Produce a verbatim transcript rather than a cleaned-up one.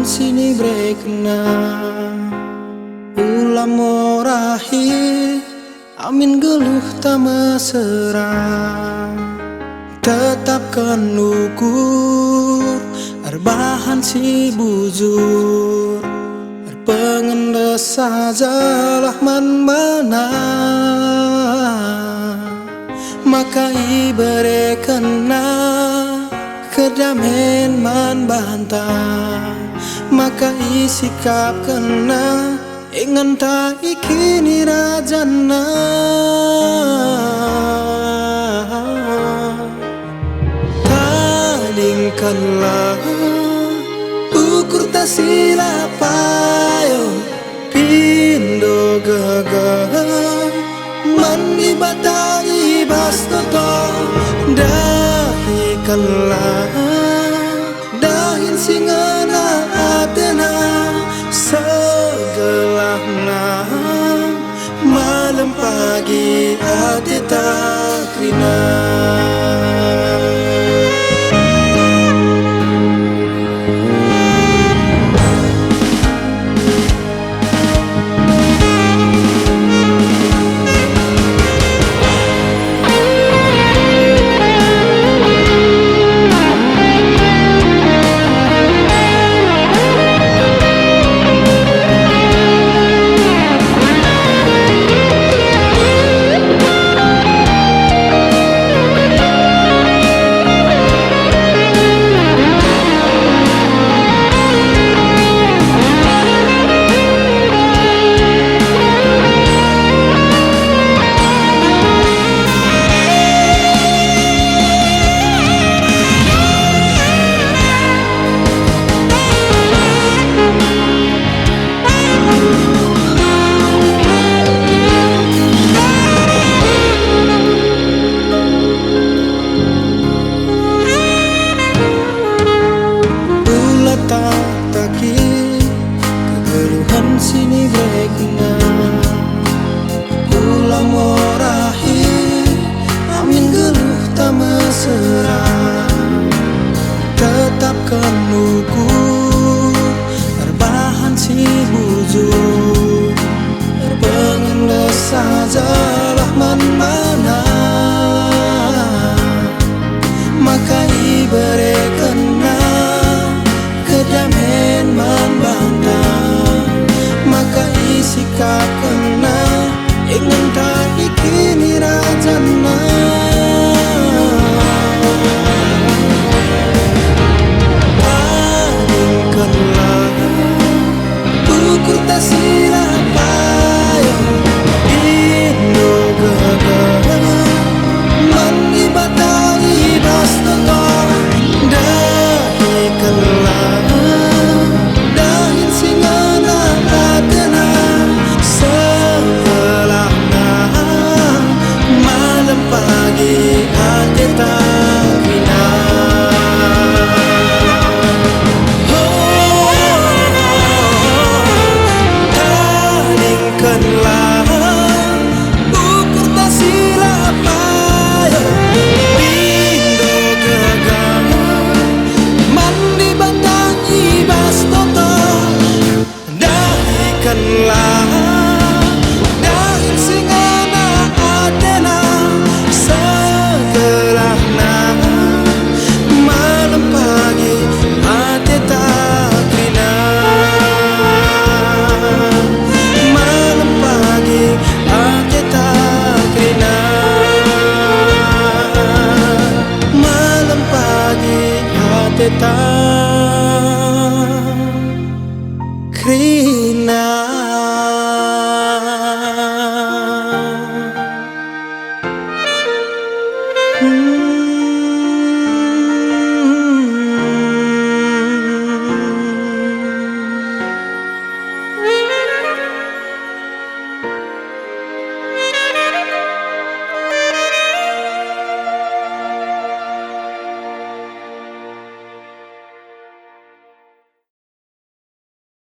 si niberekenNa. Ula morahi amin geluhta mesera, tetapken ukur erbahan si bujur, erpengendesa sajalah man bana. Maka iberekenNa kedamen man banta, maka isikapkenNa ingenta i kinirajanNa. Tadingkenlah ukurta si la payo, pindo gegeh man Dibata i bas toto. Dahikenlah dahin si ngena atena, segelahna malem pagi ateta kerina. Ula tataki kegeluhen si niberekenNa. Ula morahi amin geluhta mesera, tetapken ukur erbahan si bujur, erpengendesa sajalah man bana. Maka iberekenNa kedamen man banta, maka isikapkenNa ingenta i kinirajanNa. Tadingkenlah ukurta si